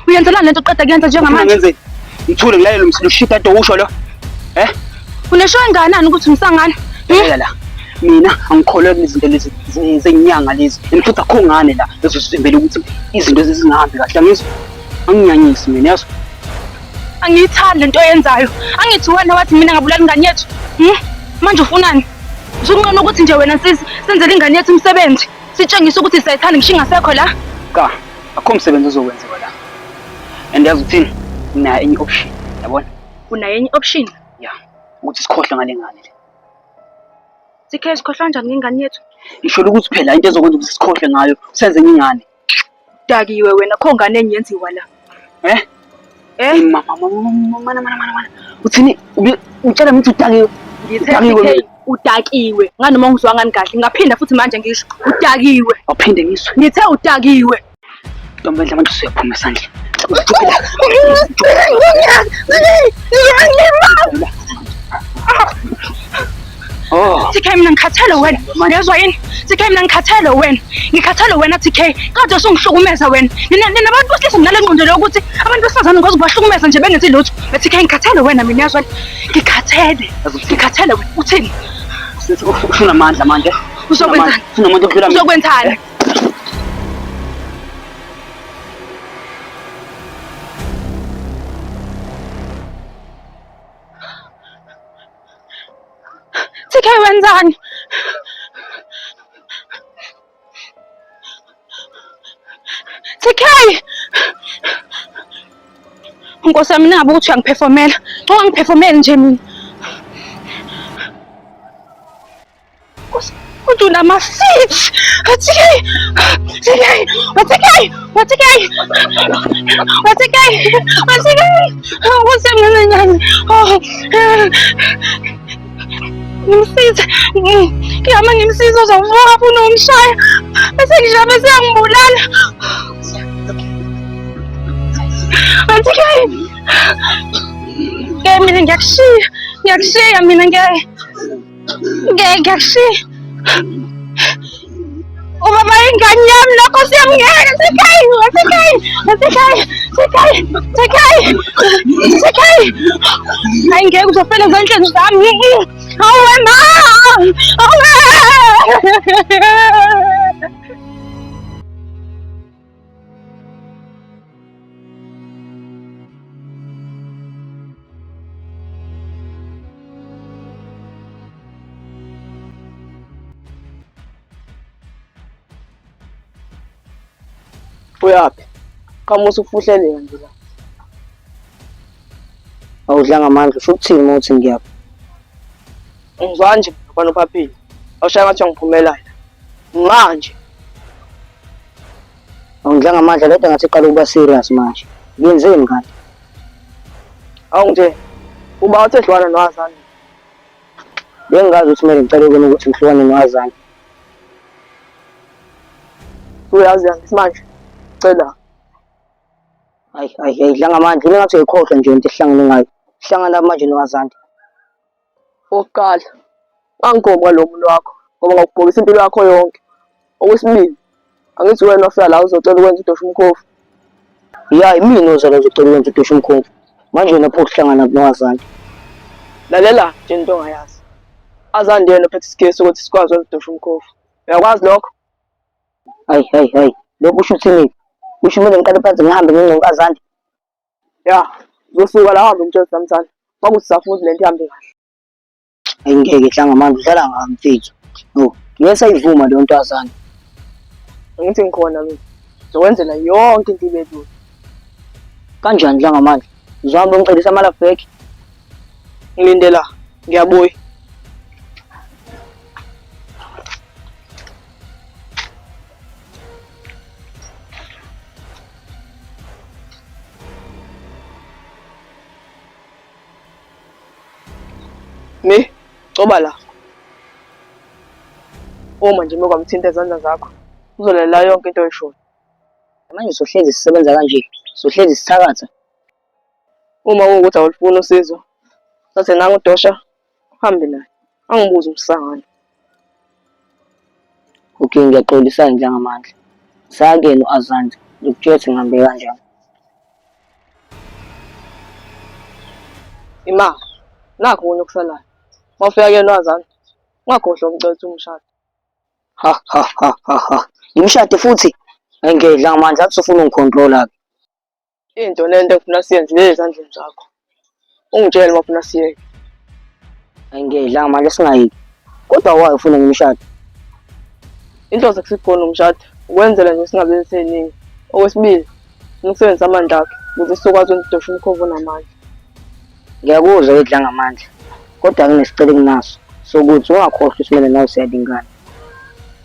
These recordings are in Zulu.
Uyenzelani lento oqeda kuyenza njengamanje? Ngenzeni? Ngithule ngilalele umsindo ushita into usho lo. Eh? Unesho enganani ukuthi umsangano? Hmm? Lalela la. Mina angikholelwa kulezi zinto lezi zenyanga lezi. And futhi akukho ngane la ezosivimbela ukuthi izinto zingahambi kahle. Angizwa. Anginyanyisi mina yazi. Angiyithandi lento oyenzayo. Angithi wena wathi mina ngabulala ingane yethu. Hmm? Manje ufunani? Usunqena ukuthi nje wena sisi senzele ingane yethu umsebenzi. Sitshengise ukuthi siyayithanda ngisho ingasekho la. Cha, akukho msebenzi ozokwenziwa la. And yazi ukuthini? Nginayo enye option. Yabona? Unayo enye option? Ya, ukuthi sikhohlwe ngale ngane le. Sikhe sikhohlwa kanjani ngengane yethu? Ngisho ukuthi phela into ezokwenza ukuthi sikhohlwe ngayo, senze enye ingane. Dakiwe wena, kho ngane enyenziwa la. Eh? Eh? Mama, mama, mana, mana, mana, mana. Uthini? Utshela mina ukuthi udakiwe. Ngithe CK udakiwe. Nganoma ngizwa ngani kahle. Ngaphinda futhi manje ngisho udakiwe. Awuphinde ngizwe. Ngithe udakiwe. Ntombendla manje usuyaphuma esandleni. Oh. TK mina ngikhathele wena. Ngezwa yini? TK mina ngikhathele wena. Ngikhathele wena TK. Kade usungihlukumeza wena. Nina nina abantu besilisa nginale ngqondo lokuthi abantu besifazane ngikwazi ukubahlukumeza nje bengenzi lutho. TK ngikhathele wena mina yazwa. Ngikhathele. Ngikhathele wena. Uthini? Usunamandla manje. Uzokwenzani? Usunamandla okudlula mina. Uzokwenzani? TK wenzani? TK! Nkosi yami ningabe ukuthi uyangiphefomela. Ungangiphefomeli nje mina. Uthi unama-fits. TK! TK! TK! TK! TK! TK! Nkosi yami ngenyani. Oh. Ngimsize. Ngihamba ngimsize uzovuka afuna ungishaya. Bese ngisho bese yangibulala. TK! Ngeke mina ngiyakushiya. Ngiyakushiya mina ngeke. Ngeke ngiyakushiya. Ubaba ingane yami lokho siyamngeke sikhaya sikhaya sikhaya sikhaya sikhaya sikhaya hayi ngeke uzofela ezandleni zami awe ma awe. Uyaphi? Qhamusa ufuhleleka nje la. Awudlanga amandla usho ukuthini uma uthi ngiyaphi? Ngizwa nje mfana uphaphile. Awushaya ngathi uyangiphumela la. Manje. Awudlanga amandla lento ngathi iqala ukuba serious manje. Ngiyenzeni kanti? Awu nje. Uba uthe hlukana noAzani. Bengingazi ukuthi kumele ngicele kini ukuthi ngihlukane noAzani. Uyazi yangithi manje. Cela. Hayi hayi hayi dlanga amandla mina ngathi uyayikhohlwa nje into esihlangene ngayo. Hlangana manje noAzani. Okokuqala, ungangigomi kwalowo muntu wakho ngoba ngakubhokisa impilo yakho yonke. Okwesibili, angithi wena wafika la uzocela ukwenza udosha umkhovu. Ya imina oza la uzocela ukwenza udosha umkhovu. Manje wena pho kuhlangana noAzani. Lalela nje into ongayazi. Azandi yena ophethe isigesi ukuthi sikwazi ukwenza udosha umkhovu. Uyakwazi lokho? Hayi hayi hayi lokho kusho uthini? Kusho kumele ngiqale phansi ngihambe ngingenka Azandi. Ya, uzosuka la uhambe umtshele samthanda. Makuthi safuna lento ihambe kahle. Hayi ngeke hlanga manje udlala ngami mfethu. No, ngeke sayivuma leyo nto Azandi. Angithi ngikhona mina. Ngizokwenzela yonke into ibe lula. Kanjani dlanga manje? Uzohamba ungicelisa ama love back? Ngilinde la, ngiyabuya. Mi, coba la. Uma nje mekwamthinta izandla zakho, uzolalela yonke into oyishoyo. Manje sohlezi sisebenza kanje, sohlezi sithakatha. Uma kuwukuthi awulufuni usizo, thathe nangu udosha, uhambe naye. Angibuze umsangano. Okay, ngiyaxolisa njengamandla. Sake no-Azandi, ngikutshela ukuthi ngihambe kanjani. Imali. Nakho okunye okusalayo. Uma ufika kuyena wazana, ungakhohlwa umcela ukuthi umshade. Ha ha ha ha ha. Ngimshade futhi? Hayi ngeke amandla athi ufuna ungicontrola-ke. Into nento engifuna siyenze le ezandleni zakho. Ungitshele uma ufuna siyeke. Hayi ngeke amandla singayeki. Kodwa why ufuna ngimshade? Inhloso kusikhona umshado ukwenzela nje singabe seningi. Okwesibili, ufuna ukusebenzisa amandla akhe ukuze sizokwazi ukwenza udosha umkhovu onamandla. Ngiyakuzwa edla ngamandla. Kodwa nginesicelo enginaso sokuthi ungakhohlwa ukuthi mina nawe siyalingana.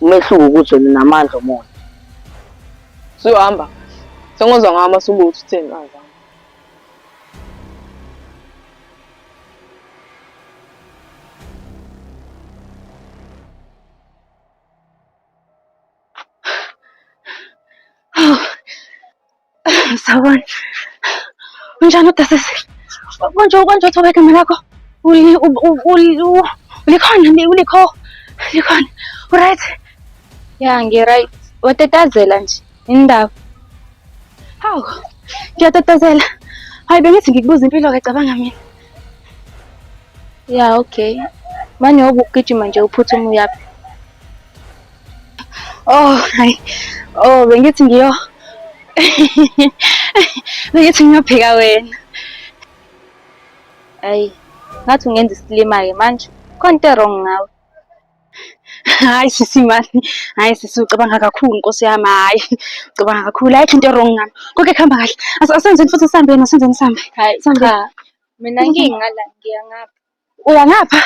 Umehluko ukuthi wena unamandla omoya. Suyohamba kahle. Sengozwa ngawo amasuku ukuthi utheni azange. Sawubona. Unjani udasisi? Konje konje uthoba igama lakho? Uli uli ulikhona ulikho likhona. Uright? Ya ngi-right. Watatazela nje indaba. Hawu. Ngiyatatazela. Hayi bengithi ngikubuza impilo ke cabanga mina. Ya okay. Manje ubugijima nje uphuthuma uyaphi? Oh, hayi. Oh, bengithi ngiyo bengithi ngiyophika wena. Ayi, ngathi ungenza isilima-ke manje. Khona into e-wrong ngawe. Hayi sisi mani, hayi sisi ucabanga kakhulu nkosi yami, hayi ucabanga kakhulu, ayikho into e-wrong ngami. Konke kuhamba kahle. Asenzeni futhi sihambeni, asenzeni sihambe. Hayi Sihambe. cha, mina ngingala ngiya ngapha. Uya ngapha?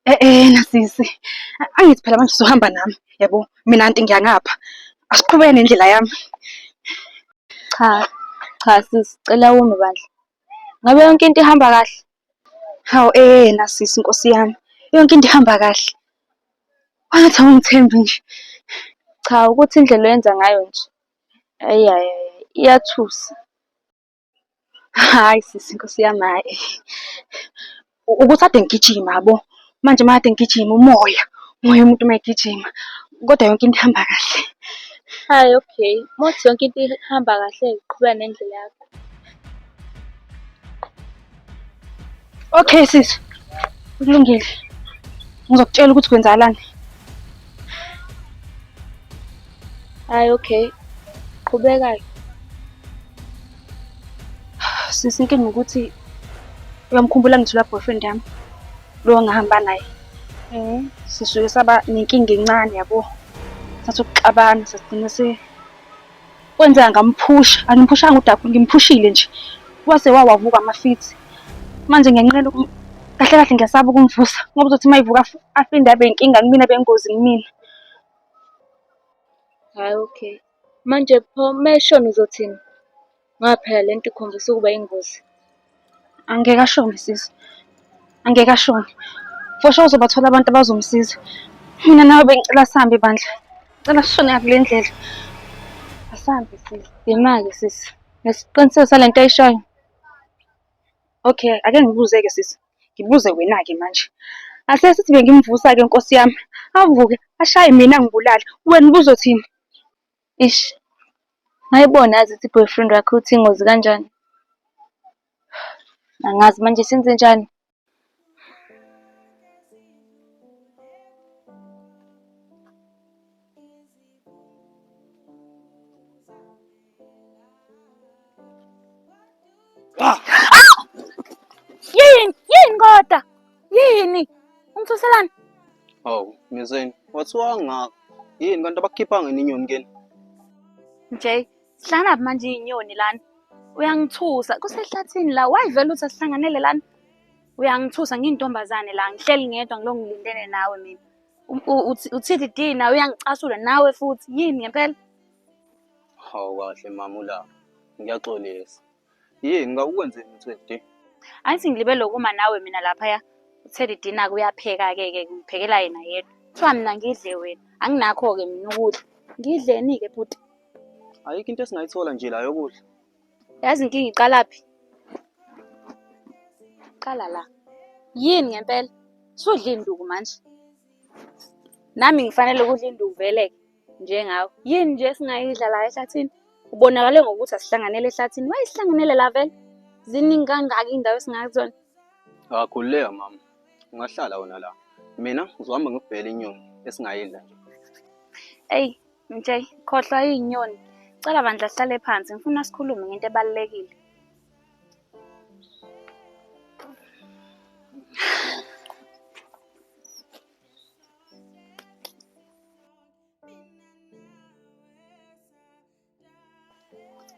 Eh eh nasisi. Angithi phela manje usuhamba nami, yabo. Mina anti ngiya ngapha. Asiqhubeke nendlela yami. Cha, cha sisi, cela ume bandla. Ngabe yonke into ihamba kahle? Hawu eh nasisi nkosi yami. Yonke into ihamba kahle. Wangathi awungithembi nje. Cha, ukuthi indlela oyenza ngayo nje. Ayi ayi ayi, iyathusa. Hayi sisi nkosi yami hayi. Ukuthi ade ngigijima yabo. Manje uma kade ngigijima umoya, umoya umuntu uma egijima. Kodwa yonke into ihamba kahle. Hayi okay, uma uthi yonke into ihamba kahle, qhubeka nendlela yakho. Okay sisi. Kulungile. Ngizokutshela ukuthi kwenzakalani. Hayi okay, qhubeka-ke. Sisi inkinga ukuthi uyamkhumbula ngithi la boyfriend yami lo engihamba naye. Sisuke saba nenkinga encane yabo. Sathi ukuxabana sagcina se kwenzeka ngamphusha, angimphushanga udaba ngimphushile nje. Wase wawavuka amafithi. Manje ngiyanqena kahle kahle ngiyasaba ukumvusa ngoba uzothi uma evuka aphinde abe inkinga kumina abe ingozi kumina. Hhayi okay. Manje pho uma eshona uzothini? Ngoba phela le nto ikhombisa ukuba ingozi. Angeke ashone sisi. Angeke ashone. For sure uzobathola abantu abazomsiza. Mina nawe bengicela sihambe bandla. Ngicela sishone kule ndlela. Asambe sisi. Yima-ke sisi. Nesiqiniseko sale nto ayishoyo. Okay, ake ngibuze-ke sisi. Ngibuze wena-ke manje. Ase sithi bengimvusa-ke nkosi yami. Avuke, ashaye mina angibulale. Wena ubuzothini? Ish. Ngayibona yazi ukuthi i-boyfriend wakhe uthi ingozi kanjani. Angazi manje senze njani. Yini? Yini kodwa? Yini? Ungithuselani? Hawu, Mizeni, wathiwa ngaka. Yini kanti abakukhiphanga yini inyoni kini? Nje, sihlangana manje izinyoni lana. Uyangithusa. Kusehlathini la. Why vele uthi asihlanganele lana? Uyangithusa ngiyintombazane la. Ngihleli ngedwa ngilokhu ngilindene nawe mina. Uthi D nawe uyangicasula nawe futhi. Yini ngempela? Hawu kahle mama ula. Ngiyaxolisa. Yini ngawukwenzeni u-Teddy D? Angithi ngilibele ukuma nawe mina laphaya. UTeddy D naku uyapheka-ke ke ngiphekela yena yedwa. Kuthiwa mina ngidle wena. Anginakho-ke mina ukudla. Ngidleni-ke bhuti? Ayikho into esingayithola nje la yokudla. Yazi inkinga iqalaphi? Qala la. Yini ngempela? Sudla induku manje. Nami ngifanele ukudla induku vele-ke njengawe. Yini nje esingayidla la ehlathini? Ubonakale ngokuthi asihlanganele ehlathini. Wayisihlanganele la vele? Ziningi kangaka iy'ndawo esingaya kuzona. Ah, khululeka mama. Ungahlala wena la. Mina ngizohamba ngikubhekele inyoni esingayidla nje. Eyi, Mtshey, khohlwa iy'nyoni. Cela bandla sihlale phansi, ngifuna sikhulume ngento ebalulekile.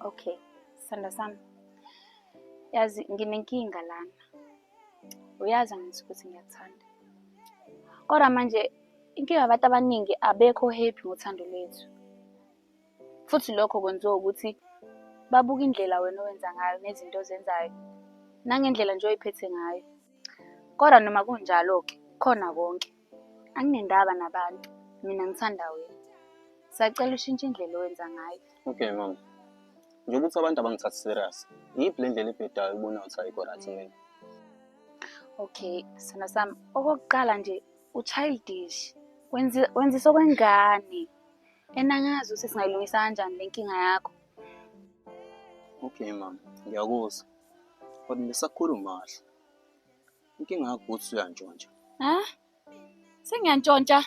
Okay, sithando sami. Yazi nginenkinga lana. Uyazi angithi ukuthi ngiyakuthanda. Kodwa manje inkinga abantu abaningi abekho happy ngothando lwethu. Futhi lokho kwenziwa ukuthi babuka indlela wena owenza ngayo nezinto ozenzayo nangendlela nje oyiphethe ngayo. Kodwa noma kunjalo-ke khona konke. Anginendaba nabantu, mina ngithanda wena. Sacela ushintshe indlela owenza ngayo. Okay mama. Njengoba uthi abantu abangithathi serious, iyiphi le ndlela ebhedayo ubona ukuthi ayikho right mina? Okay, sithando sami, okokuqala nje u-childish. Wenzisa okwengane. And angazi ukuthi singayilungisa kanjani le nkinga yakho. Okay mama, ngiyakuzwa. Kodwa ngisakhuluma kahle. Inkinga yakho ukuthi uyantshontsha. Ha? Sengiyantshontsha.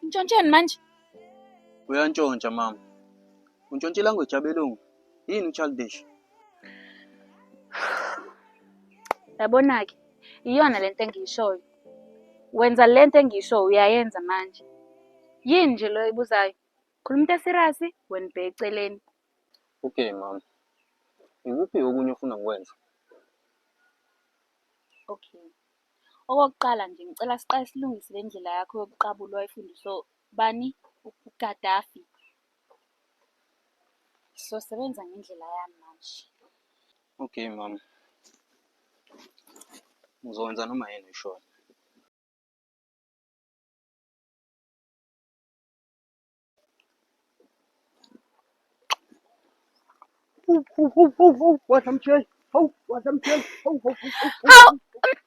Ntshontsheni manje? Uyantshontsha mama. Untshontsha ilanguage yabelungu. Yini uchildish? Yabona-ke, iyona lento engiyishoyo. Wenza lento engiyishoyo uyayenza manje. Yini nje lo oyibuzayo? Khuluma into eserious, wena ubheke eceleni. Okay mama. Ikuphi okunye ofuna ngikwenze? Okay. Okokuqala nje ngicela siqale silungise le ndlela yakho yokuqabula owayifundiswa ubani? UGaddafi. Sizosebenza ngendlela yami manje. Okay mama. Ngizokwenza noma yini oyishoyo. Hawu,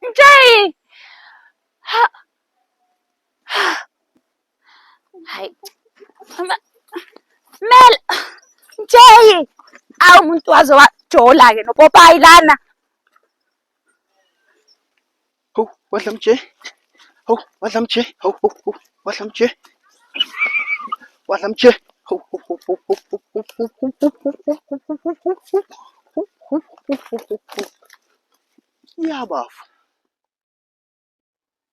Mtsheli! Ha. Hayi. Mel, Mtsheli! Awu umuntu waze wajola-ke nopopayi lana. Hawu, wadla mje. Hawu, wadla mje. Hawu, hawu, hawu, wadla mje. Wadla mje. Hawu, hawu, hawu, hawu, hawu, hawu, hawu, hawu, hawu, hawu, hawu, hawu, hawu, hawu. Ya bafo.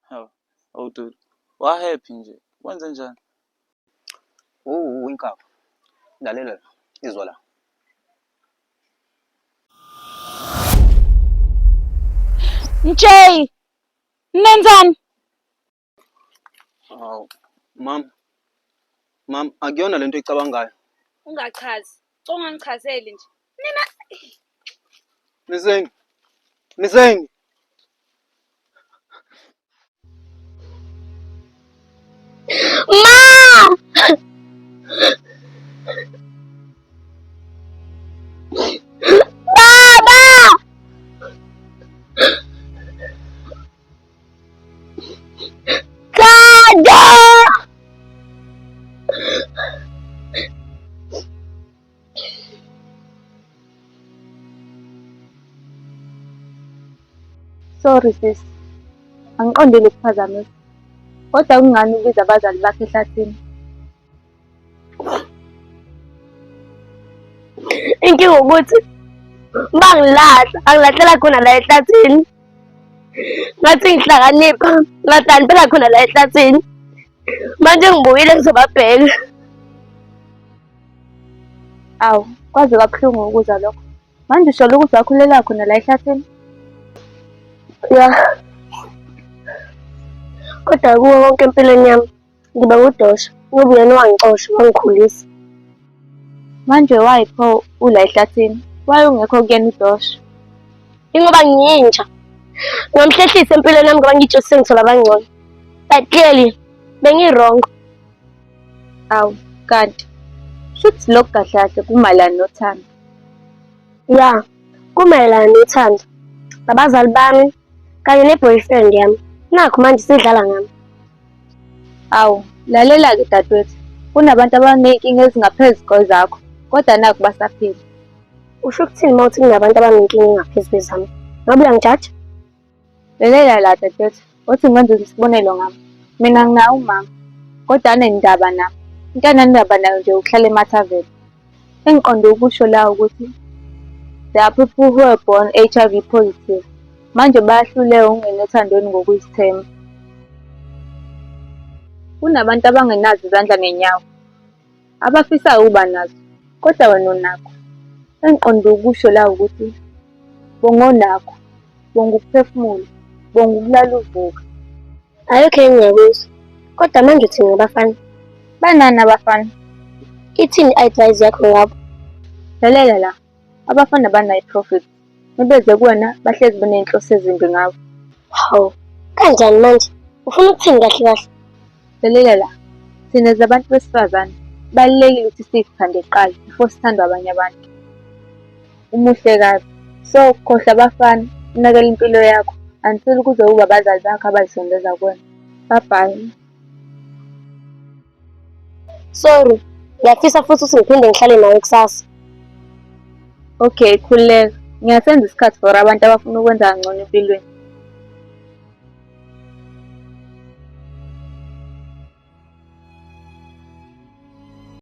Hawu, awu dude. Wa happy nje. Wenze njani? Oh, inkaba. Lalela la. Izwa la. Mtshey, nenzani? Hawu, mam. Mam, akuyona lento oyicabangayo. Ungachazi. Ungangichazeli nje. Nina Miseng. Miseng. Ma! Baba! Dada! Sorry sis, angiqondile ukuphazamisa. Kodwa kungani ubiza abazali bakho ehlathini? Inkinga ukuthi bangilahla, angilahlela khona la ehlathini. Ngathi ngihlakanipha, ngahlaniphela khona la ehlathini. Manje ngibuyile ngizobabheka. Awu, kwaze kwabuhlungu ukuzwa lokho. Manje usho ukuthi wakhulela khona la ehlathini? Ya. Kodwa kuwo konke empilweni yami ngiba ngudosha ngoba uyena owangixosha wangikhulisa. Manje why pho ula ehlathini? Why ungekho kuyena udosha? Ingoba ngiyinja. Ngamhlehlisa empilweni yami ngoba ngitsho sengithola abangcono. But clearly bengi-wrong. Awu, kanti shuthi lokhu kahle kahle kumayelana nothando. Ya, kumayelana nothando. Ngabazali bami kanye ne-boyfriend yami. Nakhu manje isidlala ngami. Awu, lalela-ke dadewethu, kunabantu abaney'nkinga ezingaphezu kwezakho, kodwa nakhu basaphila. Usho ukuthini uma uthi kunabantu abanenkinga engaphezu kwezami? Ngabe uyangijaja? Lalela la dadewethu, uthi ngenze isibonelo ngami. Mina nginawo umama, kodwa anendaba nami. Into anendaba nayo nje ukuhlala emathaveni. Engiqonde ukusho la ukuthi there are people who are born HIV positive. Manje bayahluleka ukungena othandweni ngokuzithemba. Kunabantu abangenazo izandla nenyawo. Abafisayo ukuba nazo, kodwa wena unakho. Engiqonde ukusho la ukuthi bonga onakho, bonga ukuphefumula, bonga ukulala uvuka. Hhayi okay ngiyakuzwa. Kodwa manje uthini ngabafana? Banani abafana? Ithini i-advice yakho ngabo? Lalela la, abafana banayo i-profit. Mebeze kuwena bahlezi beney'nhloso ezimbi ngawe. Hawu, kanjani manje? Ufuna ukuthini kahle kahle? Lalela la, thina as abantu besifazane kubalulekile ukuthi sizithande kuqala before sithandwe abanye abantu. Umuhle kabi. So khohlwa abafana, unakele impilo yakho until kuze kube abazali bakho abazisondeza kuwena. Bye bye. Sorry, ngiyafisa futhi ukuthi ngiphinde ngihlale nawe kusasa. Okay, khululeka. Ngiyasenza isikhathi for abantu abafuna ukwenza kangcono empilweni.